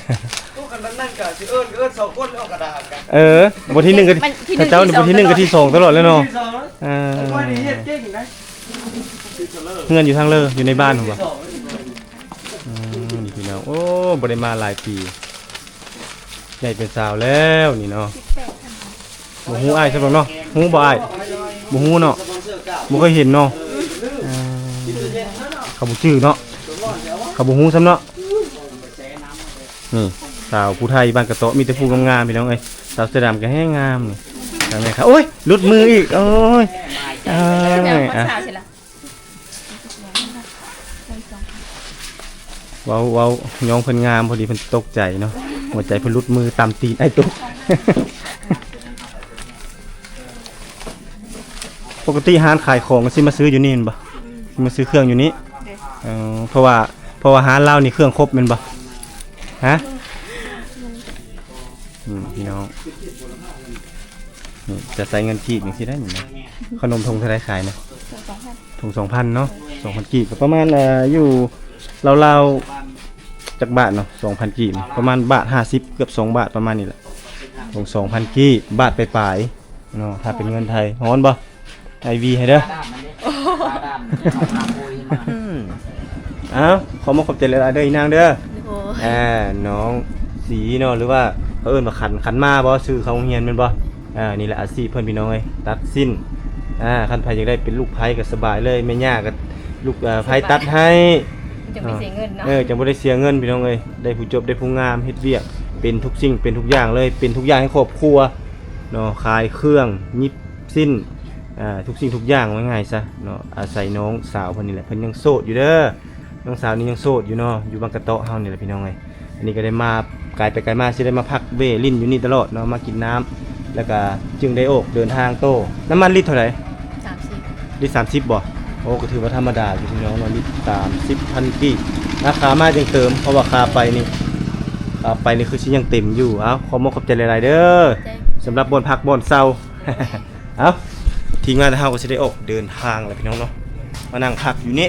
ໂຕກັນນັ້ນກໍຊິເອີ້ນ ເອີ້ນສອງຄົນອອກກະດານກັນ. ເອີ ບໍ່ທີໜຶ່ງກໍ ມັນທີໜຶ່ງ ເຈົ້ານີ້ ທີສອງ ບໍ່ທີໜຶ່ງກໍທີສອງຕະຫຼອດແລ້ວເນາະ. ທີສອງ ເອີ ຂ້ອຍນີ້ເຮັດເກັ່ງນະ. ເຮືອນຢູ່ທາງເລີ ຢູ່ໃນບ້ານພຸ້ນບໍ່? ອືມ ນີ້ພີ່ນ້ອງ ໂອ້ ບໍ່ໄດ້ມາຫຼາຍປີ. ໃຫຍ່ເປັນສາວແລ້ວນີ້ເນາະ. ບໍ່ຮູ້ອ້າຍຊະດອກເນາະ. ຮູ້ບໍ່ອ້າຍ? ບໍ່ຮູ້ເນາະ. ບໍ່ເຄີຍເຫັນເນາະ. ເອີ ເຂົາບໍ່ຈື່ເນາະ. ເຂົາບໍ່ຮູ້ຊ້ຳເນາະ. ນີ້ ສາວຜູ້ໄທບ້ານກະເຕາະ ມີແຕ່ຜູ້ງາມໆ ພີ່ນ້ອງເອີຍ. ສາວເສື້ອດຳກໍແຮງງາມນີ້. ທາງນີ້ ໂອ້ຍ ຫຼຸດມືອີກ. ໂອ້ຍ ເອີ ແມ່ນ ອ່ະ ພາສາຊິລະ ເວົ້າ ເວົ້າຍ້ອນເພິ່ນງາມ ພໍດີເພິ່ນຕົກໃຈເນາະ. ຫົວໃຈເພິ່ນຫຼຸດມື ຕຳຕີນອ້າຍຕົກ. ປົກກະຕິຮ້ານຂາຍຂອງກໍຊິມາຊື້ຢູ່ນີ້ແມ່ນບໍ່? ຊິມາຊື້ເຄື່ອງຢູ່ນີ້? ເອີ ເພາະວ່າ ເພາະວ່າຮ້ານລາວນີ້ເຄື່ອງຄົບແມ່ນບໍ່? ຮະ? ອືມ ພີ່ນ້ອງ ນີ້ຈະໃຊ້ເງິນກີບຈັ່ງຊີ້ໄດ໋ນີ້ນະ. ຂະໜົມຖົງເທົ່າໃດຂາຍນະ? ຖົງສອງພັນເນາະ. ສອງພັນກີບກໍປະມານ ເອີ ຢູ່ລາວໆ ຈັກບາດເນາະ? ສອງພັນກີບ ປະມານບາດຫ້າສິບ ເກືອບສອງບາດ ປະມານນີ້ແຫຼະ. ຖົງສອງພັນກີບ ບາດປາຍໆ ເນາະ. ຖ້າເປັນເງິນໄທ ຮ້ອນບໍ່? ໄອວີໃຫ້ເດີ. ເອົ້າ ຂໍມາຂອບໃຈຫຼາຍໆເດີອີນາງເດີ. ໂດຍ ອ່າ ນ້ອງສີເນາະ ຫຼືວ່າເຂົາເອີ້ນວ່າຂັນ ຂັນໝາບໍ່? ຊື່ເຂົ້າໂຮງຮຽນແມ່ນບໍ່? ອ່າ ນີ້ແຫຼະອາຊີບເພິ່ນ ພີ່ນ້ອງເອີຍ ຕັດສິ້ນ. ອ່າ ຄັນໃຜຢາກໄດ້ເປັນລູກໃພ້ກໍສະບາຍເລີຍ ແມ່ຍ່າກໍລູກ ເອີ ໃພ້ຕັດໃຫ້ ຈັ່ງບໍ່ໄດ້ເສຍເງິນເນາະ. ເອີ ຈັ່ງບໍ່ໄດ້ເສຍເງິນ ພີ່ນ້ອງເອີຍ ໄດ້ຜູ້ຈົບ ໄດ້ຜູ້ງາມ ເຮັດວຽກເປັນທຸກສິ່ງເປັນທຸກຢ່າງເລີຍ ເປັນທຸກຢ່າງໃຫ້ຄອບຄົວເນາະ. ຂາຍເຄື່ອງ ຍິບ ສິ້ນ ອ່າ ທຸກສິ່ງທຸກຢ່າງ ວ່າງ່າຍຊະເນາະ. ອາໄສນ້ອງສາວເພິ່ນນີ້ແຫຼະ ເພິ່ນຍັງໂສດຢູ່ເດີ. ນ້ອງສາວນີ້ຍັງໂສດຢູ່ເນາະ ຢູ່ບາງກະເຕາະເຮົານີ້ແຫຼະ ພີ່ນ້ອງເອີຍ. ອັນນີ້ກໍໄດ້ມາ ກາຍໄປກາຍມາ ຊິໄດ້ມາພັກເວຫຼິ້ນຢູ່ນີ້ຕະຫຼອດເນາະ ມາກິນນ້ຳ ແລ້ວກໍຈຶ່ງໄດ້ອອກເດີນທາງໂຕ. ນ້ຳມັນລິດເທົ່າໃດ? ສາມສິບ. ລິດສາມສິບບໍ່? ໂອ້ ກໍຖືວ່າທຳມະດາຢູ່ ພີ່ນ້ອງເນາະ ລິດສາມສິບພັນກີບ. ອ່າ ຂາມາຈຶ່ງເຕີມ ເພາະວ່າຂາໄປນີ້ ຂາໄປນີ້ຄືຊິຍັງເຕັມຢູ່. ເອົ້າ ຂໍມອບຂອບໃຈຫຼາຍໆເດີ ຂອບໃຈ ສຳລັບບ່ອນພັກບ່ອນເຊົາ. ເອົ້າ ທີມງານເຮົາກໍຊິໄດ້ອອກເດີນທາງແລ້ວ ພີ່ນ້ອງເນາະ ມານັ່ງພັກຢູ່ນີ້.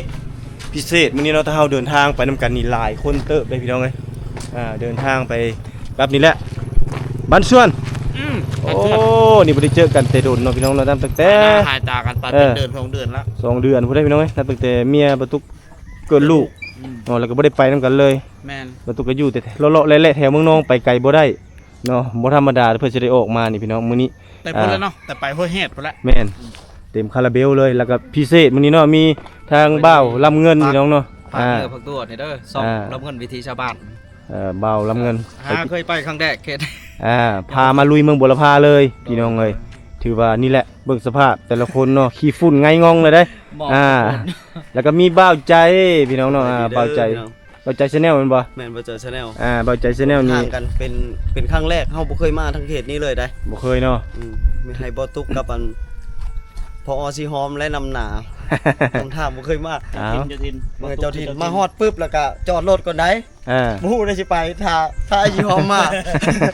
ພິເສດມື້ນີ້ເນາະ ຖ້າເຮົາເດີນທາງໄປນຳກັນນີ້ ຫຼາຍຄົນເຕີບເດ້ ພີ່ນ້ອງເອີຍ. ອ່າ ເດີນທາງໄປກັບນີ້ແຫຼະ ບ້ານສວນ. ອືມ ໂອ້ ນີ້ບໍ່ໄດ້ເຈີກັນແຕ່ດົນເນາະ ພີ່ນ້ອງເນາະ ນັບຕັ້ງແຕ່ຫາຍໜ້າຫາຍຕາກັນໄປ ເອີ ເປັນເດືອນສອງເດືອນລະ ສອງເດືອນພຸ້ນເດ້ ພີ່ນ້ອງເອີຍ. ນັບຕັ້ງແຕ່ເມຍບ່າວຕຸກເກີດລູກ ເອີ ເນາະ ແລ້ວກໍບໍ່ໄດ້ໄປນຳກັນເລີຍ. ແມ່ນ ບ່າວຕຸກກໍຢູ່ແຕ່ເລາະໆແລະໆແຖວເມືອງນອງ ໄປໄກບໍ່ໄດ້ເນາະ. ບໍ່ທຳມະດາເພິ່ນຊິໄດ້ອອກມານີ້ ພີ່ນ້ອງ ມື້ນີ້ ແຕ່ພຸ້ນແຫຼະເນາະ ອ່າ ແຕ່ໄປຫ້ວຍແຮດພຸ້ນແຫຼະ. ແມ່ນ ເຕັມຄາລາເບວເລີຍ. ແລ້ວກໍພິເສດມື້ນີ້ເນາະ ມີທາງບ່າວລຳເງິນ ພີ່ນ້ອງເນາະ ຝາກເນື້ອຝາກຕົວນີ້ເດີ ຊ່ອງ ອ່າ ລຳເງິນວິຖີຊາວບ້ານ. ເອີ ບ່າວລຳເງິນ ຫາເຄີຍໄປຄັ້ງແລກເຂດ ອ່າ ພາມາລຸຍເມືອງບົວລະພາເລີຍ ໂດຍ ພີ່ນ້ອງເອີຍ. ຖືວ່ານີ້ແຫຼະ ເບິ່ງສະພາບແຕ່ລະຄົນເນາະ ຂີ້ຝຸ່ນໄງ່ງ່ອງເລີຍເດ້. ອ່າ ແລ້ວກໍມີບ່າວໃຈ ພີ່ນ້ອງເນາະ ອ່າ ບ່າວໃຈ ບ່າວໃຈ Channel ແມ່ນບໍ່? ແມ່ນ ບ່າວໃຈ Channel. ອ່າ ບ່າວໃຈ Channel ນີ້ ຮ່ວມທາງກັນເປັນ ເປັນຄັ້ງແລກ ເຮົາບໍ່ເຄີຍມາທາງເຂດນີ້ເລີຍໄດ໋. ບໍ່ເຄີຍເນາະ. ອືມ ມີໃຫ້ບ່າວຕຸກກັບອັນ ພໍອອຊິຫອມ ແລະ ນຳໜ້າ ນຳທາງບໍ່ເຄີຍມາ. ເຈົ້າຖິ່ນ ເຈົ້າຖິ່ນ ມາຮອດປຶບ ແລ້ວກໍຈອດລົດກ່ອນໄດ໋. ອ່າ ບໍ່ຮູ້ໄດ້ຊິໄປ ຖ້າ ຖ້າຊິຫອມມາ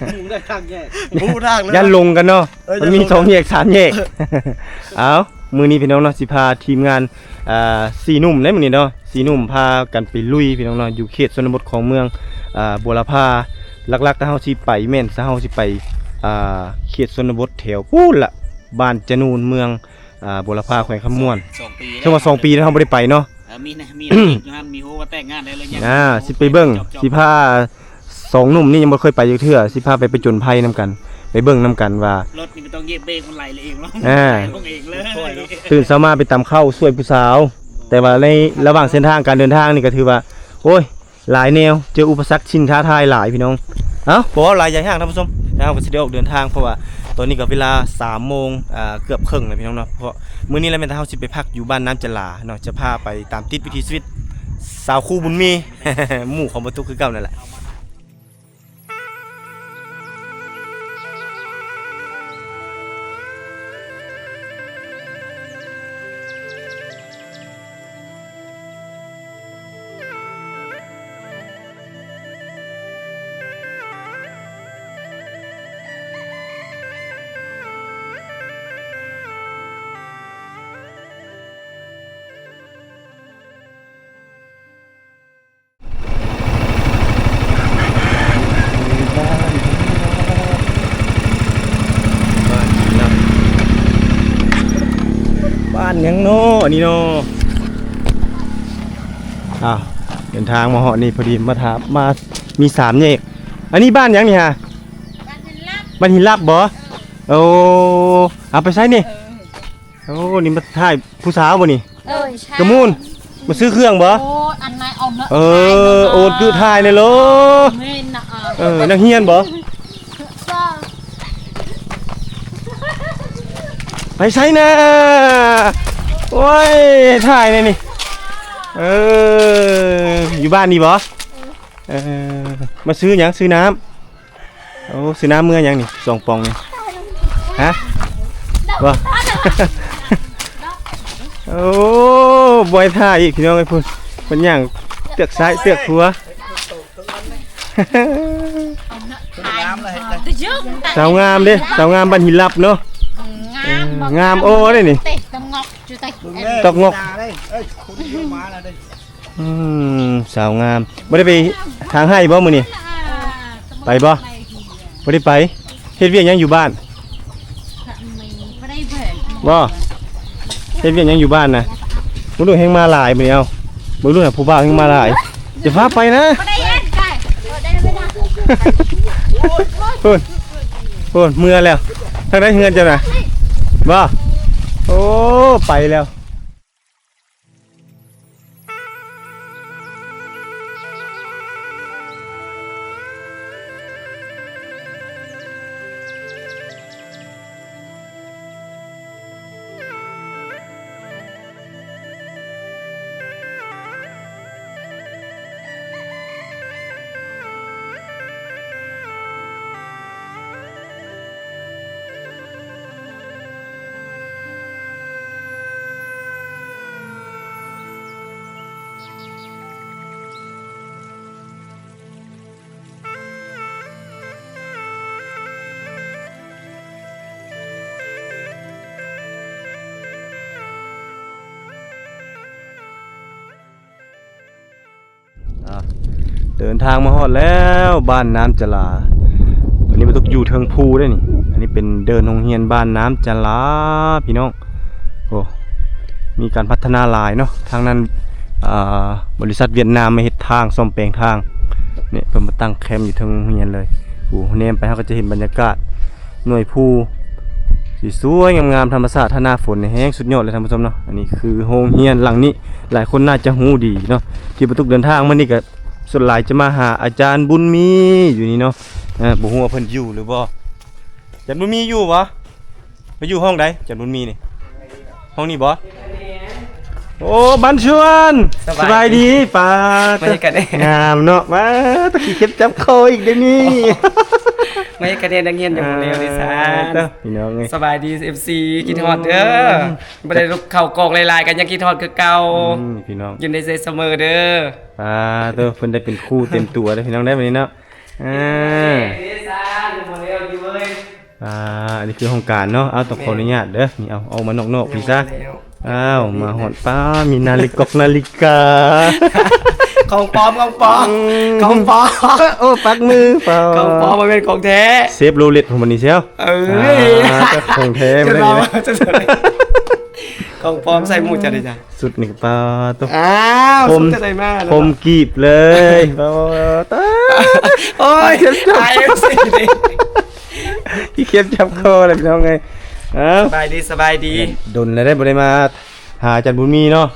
ບໍ່ຮູ້ໄດ້ທາງແຍກ ບໍ່ຮູ້ທາງເລີຍ ຢ້ານຫຼົງກັນເນາະ. ເອີ ມັນມີສອງແຍກສາມແຍກ. ເອົ້າ ມື້ນີ້ ພີ່ນ້ອງເນາະ ຊິພາທີມງານ ອ່າ ສີ່ໜຸ່ມເດ້ມື້ນີ້ເນາະ ສີ່ໜຸ່ມພາກັນໄປລຸຍ ພີ່ນ້ອງເນາະ ຢູ່ເຂດຊົນນະບົດຂອງເມືອງ ອ່າ ບົວລະພາ. ຫຼັກໆ ຖ້າເຮົາຊິໄປແມ່ນ ຖ້າເຮົາຊິໄປ ອ່າ ເຂດຊົນນະບົດແຖວພຸ້ນລະ ບ້ານຈະນູນ ເມືອງ ອ່າ ບົວລະພາ ແຂວງຄຳມ່ວນ. ສອງປີ ຖືວ່າສອງປີແລ້ວເຮົາບໍ່ໄດ້ໄປເນາະ. ເອີ ມີນະ ມີນະ ຢູ່ຫັ້ນ ມີຮູ້ວ່າແຕ່ງງານໄດ້ແລ້ວຍັງ. ອ່າ ຊິໄປເບິ່ງ ຊິພາສອງໜຸ່ມນີ້ຍັງບໍ່ເຄີຍໄປຈັກເທື່ອ ຊິພາໄປປະຈົນໄພນຳກັນ ໄປເບິ່ງນຳກັນວ່າ ລົດນີ້ກໍຕ້ອງຢຽບເບຣກ ມັນໄຫຼເອງເນາະ. ອ່າ ໄຫຼລົງເອງເລີຍ. ຕື່ນເຊົ້າມາໄປຕຳເຂົ້າຊ່ວຍຜູ້ສາວ ແຕ່ວ່າໃນລະຫວ່າງເສັ້ນທາງການເດີນທາງນີ້ກໍຖືວ່າ ໂອ້ຍ ຫຼາຍແນວ ເຈີອຸປະສັກສິ່ງທ້າທາຍຫຼາຍ ພີ່ນ້ອງ. ເອົ້າ ບໍ່ເວົ້າຫຼາຍຢາກຮ້າງ ທ່ານຜູ້ຊົມ ແລ້ວເຮົາກໍຊິໄດ້ອອກເດີນທາງ ເພາະວ່າຕອນນີ້ກໍເວລາສາມໂມງ ອ່າ ເກືອບເຄິ່ງແລ້ວ ພີ່ນ້ອງເນາະ. ເພາະມື້ນີ້ແຫຼະແມ່ນເຮົາຊິໄປພັກຢູ່ບ້ານນ້ຳຈະຫຼາເນາະ ຈະພາໄປຕາມຕິດວິຖີຊີວິດສາວຄູ່ບຸນມີ ໝູ່ຂອງບ່າວຕຸກຄືເກົ່ານັ້ນແຫຼະ. ບ້ານຫຍັງເນາະອັນນີ້ເນາະ? ອ້າວ ເດີນທາງມາຮອດນີ້ພໍດີ ມາຖາມ ມາ ມີສາມແຍກ. ອັນນີ້ບ້ານຫຍັງນີ້ຫາ? ບ້ານຫີນລັບບໍ່? ໂອ້ ເອົາໄປໃສນີ້? ເອີ ໂອ້ ນີ້ມາຖ່າຍຜູ້ສາວບໍ່ນີ້? ເອີ ໃຊ່ ກະມູນ ມາຊື້ເຄື່ອງບໍ່? ໂອ້ ອັນນັ້ນເອົາເນາະ ເອີ ໂອນຄືຖ່າຍແດ່ໂລ ແມ່ນນະ ເອີ ນັກຮຽນບໍ່? ໄປໃສນະ? ໂອ້ຍ ຖ່າຍແດ່ນີ້ ເອີ ຢູ່ບ້ານນີ້ບໍ່? ເອີ ມາຊື້ຫຍັງ? ຊື້ນ້ຳ. ໂອ້ ຊື້ນ້ຳເມືອຫຍັງນີ້ ສອງປ່ອງນີ້? ຮະ? ບໍ່ ໂອ້ ບໍ່ໃຫ້ຖ່າຍອີກ ພີ່ນ້ອງເອີຍ ພຸ້ນ ເພິ່ນຍ່າງເຕືອກຊ້າຍເຕືອກຂວາ. ສາວງາມເດ້ ສາວງາມບ້ານຫີນລັບເນາະ. ງາມ ເອີ ງາມ ໂອ້ ເດ້ນີ້ ຕອກງອກ ຕອກງອກ. ອືມ ສາວງາມ ບໍ່ໄດ້ໄປທາງໄຮ່ບໍ່ມື້ນີ້? ໄປບໍ່? ບໍ່ໄດ້ໄປ. ເຮັດວຽກຫຍັງຢູ່ບ້ານ? ບໍ່ ເຮັດວຽກຫຍັງຢູ່ບ້ານນະ? ເບິ່ງດູແຮ່ງມາຫຼາຍມື້ນີ້ ເອົາ ເບິ່ງດູນະ ຜູ້ບ່າວແຮ່ງມາຫຼາຍ. ຢ່າຟ້າວໄປນະ ບໍ່ໄດ້ເຮັດໄດ້ ບໍ່ໄດ້ເວລາ ພຸ້ນ ພຸ້ນ ເມືອແລ້ວ. ທາງໃດເຮືອນເຈົ້ານະ? ບໍ່ ໂອ້ ໄປແລ້ວ. ອ່າ ເດີນທາງມາຮອດແລ້ວ ບ້ານນ້ຳຈະຫຼາ. ຕອນນີ້ປະຕຸກຢູ່ເທິງພູເດ້ນີ້. ອັນນີ້ເປັນເດີ່ນໂຮງຮຽນບ້ານນ້ຳຈະຫຼາ ພີ່ນ້ອງ. ໂອ້ ມີການພັດທະນາຫຼາຍເນາະ. ທາງນັ້ນ ອ່າ ບໍລິສັດຫວຽດນາມມາເຮັດທາງ ສ້ອມແປງທາງ. ນີ້ເພິ່ນມາຕັ້ງແຄມຢູ່ເທິງໂຮງຮຽນເລີຍ. ໂອ້ ແນມໄປເຮົາກໍຈະເຫັນບັນຍາກາດ ໜ່ວຍພູທີ່ສວຍງາມໆ ທຳມະຊາດ ຖ້າໜ້າຝົນນີ້ແຮງສຸດຍອດເລີຍທ່ານຜູ້ຊົມເນາະ. ອັນນີ້ຄືໂຮງຮຽນຫຼັງນີ້ ຫຼາຍຄົນໜ້າຈະຮູ້ດີເນາະ. ທີ່ປະຕຸກເດີນທາງມານີ້ກໍສ່ວນຫຼາຍຈະມາຫາອາຈານບຸນມີຢູ່ນີ້ເນາະ. ເອີ ບໍ່ຮູ້ວ່າເພິ່ນຢູ່ຫຼືບໍ່? ອາຈານບຸນມີຢູ່ບໍ່? ມາຢູ່ຫ້ອງໃດ ອາຈານບຸນມີນີ້? ຫ້ອງນີ້ບໍ່? ໂອ້ ບັນຊວນ ສະບາຍດີ ສະບາຍດີ. ປ້າ ມາເຮັດກະແນນ ງາມເນາະ. ປ້າ ຕະກີ້ເຂັບຈັບຄໍອີກເດ້ນີ້. ມາເຮັດກະແນນນັກຮຽນຢູ່ ອ່າ ໂຮງຮຽນເດຊານ ເດີ ພີ່ນ້ອງເອີຍ. ສະບາຍດີ ເອັຟຊີ ຄິດຮອດເດີ. ອືມ ບໍ່ໄດ້ເຂົ້າກ້ອງຫຼາຍໆ ກໍຍັງຄິດຮອດຄືເກົ່າ. ອືມ ພີ່ນ້ອງ ຢູ່ໃນໃຈສະເໝີເດີ. ອ່າ ໂຕ ເພິ່ນໄດ້ເປັນຄູເຕັມຕົວເດີ ພີ່ນ້ອງເດີ ມື້ນີ້ເນາະ. ອ່າ ເດຊານ ບໍ່ແລ້ວຢູ່ເວີຍ. ອ່າ ອັນນີ້ຄືຫ້ອງການເນາະ. ເອົາ ຕ້ອງ ແມ່ນ ຂໍອະນຸຍາດເດີ. ນີ້ ເອົາ ເອົາມານອກໆ ນີ້ຊະ. ອ້າວ ມາຮອດ ປ້າ ມີນາລິກອກນາລິກາ ຂອງປອມ ຂອງປອມ ອືມ ຂອງປອມ. ໂອ້ ປັກມືເປົ່າ ຂອງປອມ ບໍ່ແມ່ນຂອງແທ້. ເຊບໂຣເລັກຂອງມັນນີ້ຊຽວ. ເອີຍ ອ່າ ຂອງແທ້ ຂອງປອມໃສ່ໝູ່ເຈົ້າເດ້ຈ້ະ. ສຸດນີ້ກໍປາໂຕ ອ້າວ ສົມ ສົມຈະໄດ້ມາ ສົມກີບເລີຍ. ໂອ້ ຕາຍ ໂອ້ຍ ເຈັບຈັບ ອາຍ ເອັຟຊີ ນີ້ ຂີ້ຂຽດຈັບຄໍແລ້ວ ພີ່ນ້ອງເອີຍ. ເອົ້າ ສະບາຍດີ ສະບາຍດີ. ດົນແລ້ວເດ້ ບໍ່ໄດ້ມາຫາອາຈານບຸນມີເນາະ.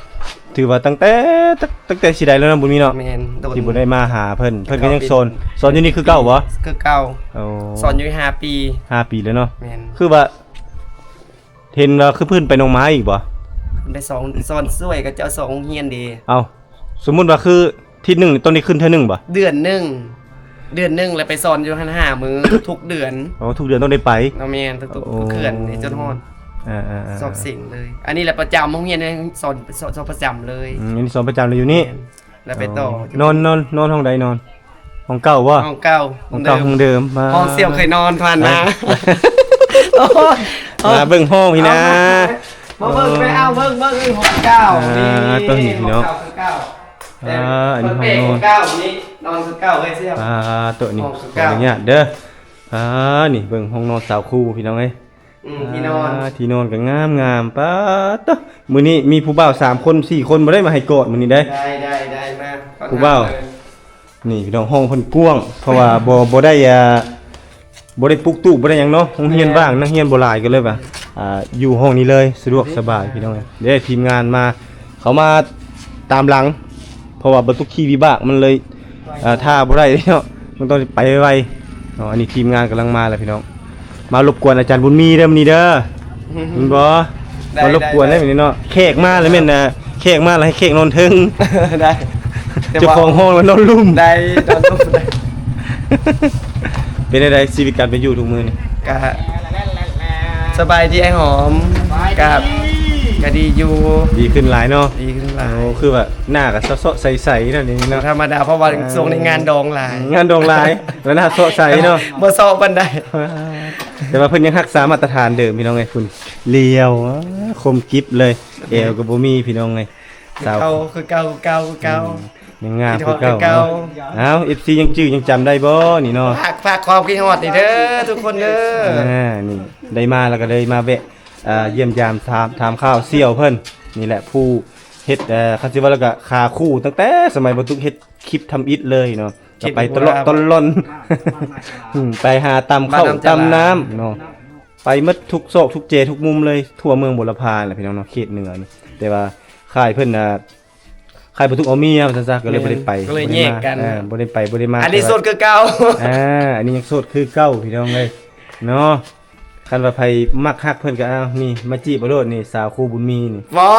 ຖືວ່າຕັ້ງແຕ່ ຕັ້ງ ຕັ້ງແຕ່ຊິໄດ້ແລ້ວເນາະ ບຸນມີເນາະ. ແມ່ນ ດົນ ທີ່ບໍ່ໄດ້ມາຫາເພິ່ນ. ເພິ່ນກໍຍັງສອນ ສອນຢູ່ນີ້ຄືເກົ່າບໍ່? ຄືເກົ່າ. ໂອ້ ສອນຢູ່ຫ້າປີ ຫ້າປີແລ້ວເນາະ. ແມ່ນ ຄືວ່າ ເຫັນວ່າຄືເພິ່ນໄປໜອງມາອີກບໍ່? ໄປສອນ ສອນຊ່ວຍເຂົາເຈົ້າສອງໂຮງຮຽນເດ. ເອົ້າ ສົມມຸດວ່າຄືທິດໜຶ່ງນີ້ຕ້ອງໄດ້ຂຶ້ນເທື່ອໜຶ່ງບໍ່? ເດືອນໜຶ່ງ ເດືອນໜຶ່ງແລ້ວໄປສອນຢູ່ຫັ້ນຫ້າມື້ ທຸກເດືອນ. ອໍ ທຸກເດືອນຕ້ອງໄດ້ໄປ. ເນາະ ແມ່ນ ທຸກໆ ໂອ້ ເຂື່ອນໃນຈົນຮອດ ອ່າໆໆ ຊອກເສັງເລີຍ. ອັນນີ້ແຫຼະປະຈຳໂຮງຮຽນ ສອນ ສອນ ສອນປະຈຳເລີຍ. ອືມ ອັນນີ້ສອນປະຈຳເລີຍຢູ່ນີ້. ແມ່ນ ແລ້ວໄປຕໍ່. ອໍ ນອນ ນອນ ນອນຫ້ອງໃດນອນ? ຫ້ອງເກົ່າບໍ່? ຫ້ອງເກົ່າ ຫ້ອງເກົ່າ ຫ້ອງເດີມ ຫ້ອງເດີມ ຫ້ອງທີ່ເຄີຍນອນຜ່ານມາ. ເອົ້າ ມາເບິ່ງຫ້ອງພີ້ນະ ມາເບິ່ງ ໄປເອົາເບິ່ງ ເບິ່ງຫ້ອງເກົ່າ. ອ່າ ນີ້ ໂຕນີ້ພີ່ນ້ອງ ຫ້ອງເກົ່າຄືເກົ່າ. ອ່າ ອັນນີ້ຫ້ອງນອນ ຫ້ອງເກົ່າ ນີ້ນອນຄືເກົ່າເລີຍ. ອ່າ ໂຕນີ້ ຫ້ອງຄືເກົ່າ ຂໍອະນຸຍາດເດີ. ອ່າ ນີ້ເບິ່ງຫ້ອງນອນສາວຄູພີ່ນ້ອງເອີຍ. ອືມ ທີ່ນອນ ອ່າ ທີ່ນອນກໍງາມໆ. ປາດໂຕ ມື້ນີ້ມີຜູ້ບ່າວສາມຄົນ ສີ່ຄົນບໍ່ໄດ້ມາໃຫ້ກອດມື້ນີ້ເດ້. ໄດ້ ໄດ້ ໄດ້ມາ ຜູ້ບ່າວ ນີ້ພີ່ນ້ອງ ຫ້ອງເພິ່ນກວ້າງ ເພາະວ່າບໍ່ ບໍ່ໄດ້ ອ່າ ບໍ່ໄດ້ປຸກຕູ້ບໍ່ໄດ້ຫຍັງເນາະ ໂຮງຮຽນວ່າງ ແມ່ນ ນັກຮຽນບໍ່ຫຼາຍ ກໍເລີຍວ່າ ອ່າ ຢູ່ຫ້ອງນີ້ເລີຍ ສະດວກສະບາຍ ພີ່ນ້ອງເອີຍ. ເດ້ ທີມງານມາ ເຂົາມາຕາມຫຼັງ ເພາະວ່າບັນທຸກຂີ່ວິບາກມັນເລີຍ ອ່າ ຖ້າບໍ່ໄດ້ເນາະ ມັນຕ້ອງໄປໄວໆເນາະ. ອັນນີ້ທີມງານກຳລັງມາແລ້ວ ພີ່ນ້ອງ. ມາລົບກວນອາຈານບຸນມີເດີມື້ນີ້ເດີ ແມ່ນບໍ່? ໄດ້ ມາລົບກວນໄດ້ ໄດ້ ມື້ນີ້ເນາະ. ແຂກມາແລ້ວແມ່ນ ອ່າ ແຂກມາແລ້ວໃຫ້ແຂກນອນເທິງ ໄດ້ ເຈົ້າຂອງຫ້ອງແລ້ວນອນລຸ່ມ ໄດ້ ນອນລຸ່ມໄດ້. ເປັນຈັ່ງໃດຊີວິດການເປັນຢູ່ທຸກມື້ນີ້? ກະສະບາຍດີອ້າຍຫອມ ກະ ກະດີຢູ່ ດີຂຶ້ນຫຼາຍເນາະ ດີຂຶ້ນຫຼາຍ. ໂອ້ ຄືວ່າໜ້າກະເຊາະໆໃສໆເນາະ ນີ້ເນາະ ທຳມະດາ ເພາະວ່າ ອ່າ ຊ່ວງນີ້ງານດອງຫຼາຍ ງານດອງຫຼາຍ ແລ້ວໜ້າເຊາະໃສເນາະ ບໍ່ເຊາະປານໃດ ແຕ່ວ່າເພິ່ນຍັງຮັກສາມາດຕະຖານເດີມ ພີ່ນ້ອງເອີຍ. ພຸ້ນ ຫຼຽວ ຄົມກິບເລີຍ ແອວກໍບໍ່ມີ ພີ່ນ້ອງເອີຍ. ສາວ ຄືເກົ່າ ຄືເກົ່າ ຄືເກົ່າ ຄືເກົ່າ ອືມ ຍັງງາມຄືເກົ່າ ຄິດຮອດຄືເກົ່າ ເນາະ. ອ້າວ ເອັຟຊີ ຍັງຈື່ຍັງຈຳໄດ້ບໍ່ນີ້ເນາະ? ຝາກ ຝາກຄວາມຄິດຮອດນີ້ເດີທຸກຄົນເດີ. ອ່າ ນີ້ ໄດ້ມາແລ້ວກໍໄດ້ມາແວະ ອ່າ ຢ້ຽມຢາມ ຖາມ ຖາມຂ່າວສ່ຽວເພິ່ນ ນີ້ແຫຼະຜູ້ເຮັດ ເອີ ຄັນຊິເວົ້າແລ້ວກໍຂາຄູ່ ຕັ້ງແຕ່ສະໄໝບໍ່ຕຸກເຮັດຄລິບທຳອິດເລີຍເນາະ. ຄລິບ ກໍໄປຕະຫຼອດຕະຫຼອນ ອືມ ໄປຫາຕຳເຂົ້າຕຳນ້ຳເນາະ ໄປໝົດທຸກຊອກທຸກແຈທຸກມຸມເລີຍ ທົ່ວເມືອງບົວລະພາແຫຼະ ພີ່ນ້ອງເນາະ ເຂດເໜືອນີ້. ແຕ່ວ່າ ຄ້າຍເພິ່ນ ອ່າ ຄ້າຍບໍ່ທຸກເອົາເມຍວ່າຊັ້ນຊະ ກໍເລີຍບໍ່ໄດ້ໄປ ກໍເລີຍແຍກກັນ ບໍ່ໄດ້ມາ ເອີ ບໍ່ໄດ້ໄປ ບໍ່ໄດ້ມາ. ອັນນີ້ໂສດຄືເກົ່າ ອ່າ ອັນນີ້ຍັງໂສດຄືເກົ່າ ພີ່ນ້ອງເອີຍເນາະ. ຄັນວ່າໃຜມັກຮັກເພິ່ນກໍເອົາ ນີ້ ມາຈີບເອົາໂລດນີ້ ສາວຄູບຸນມີນີ້ ບໍ່.